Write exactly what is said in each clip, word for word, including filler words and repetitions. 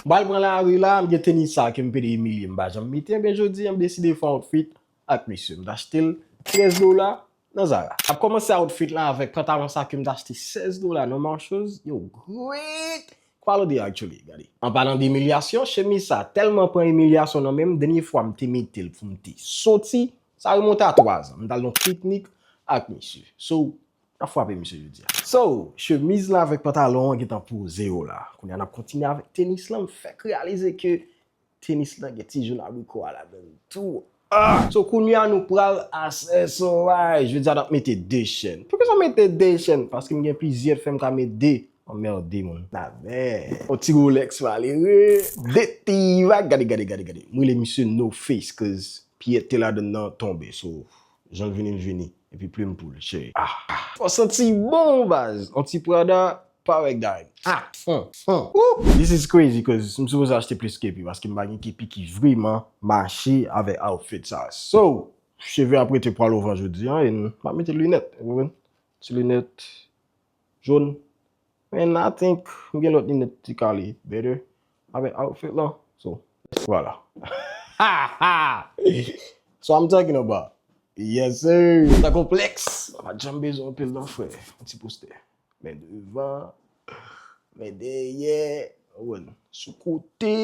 M pral pran lari la, m gen tenis sa ke m pede imilye m pa janm mete, ebyen jodi a m deside fè yon outfit ak misye. M t achte l trèz dola nan Zara. M ap kòmanse outfit la avèk pantalon sa ke m t achte sèz dola nan Marshalls. Yo, great quality actually, gade. An palan de imilyasyon, chemiz sa tèlman pran imilyasyon nan men m, dènye fwa m te mete l pou m te soti, sa remonte a twa zan. M t al nan piknik ak misye. So, n ap frape misye jodi a. So, chemiz la avèk pantalon an gentan poze yo la. Kounye a n ap kontinye avèk tenis lan, m fèk reyalize ke tenis lan gen ti jaune abricot a ladan l tou. Ah! So, kounye a nou pral accessorize. Jodi a n ap mete de chèn. Poukisa w mete de chèn? Paske m gen plizyè fè m ka met de. Anmède moun. Navè. On ti Rolex malere. De ti bag. Gade, gade, gade, gade. M rele misye No Face, cause pyè te ladan nan tonbe. So, jan l vini, l vini. Epi plim pou l, cheri. Ah, ah. Fò santi bon, baz. On ti Prada, pa wè dime. Ah, hmm, hmm. Woo! This is crazy, cause m sipoze achte plis kepi, paske m pa gen kepi ki vrèman mache avèk outfit sa. So, cheve ap rete pwal ovan jodi a, e m ap mete linèt, ou konprann? Ti linèt jòn. And I think m gen lòt linèt ki ka ale better avèk outfit lan. So, vwala. So I'm talking about. Yes, sir. Sa konplèks. Pa t janm bezwen anpil non, frè. Yon ti postè. Men devan, men dèyè, ou konprann, sou kote.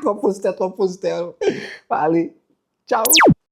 Twòp postè, twòp postè. Pale. Tchao.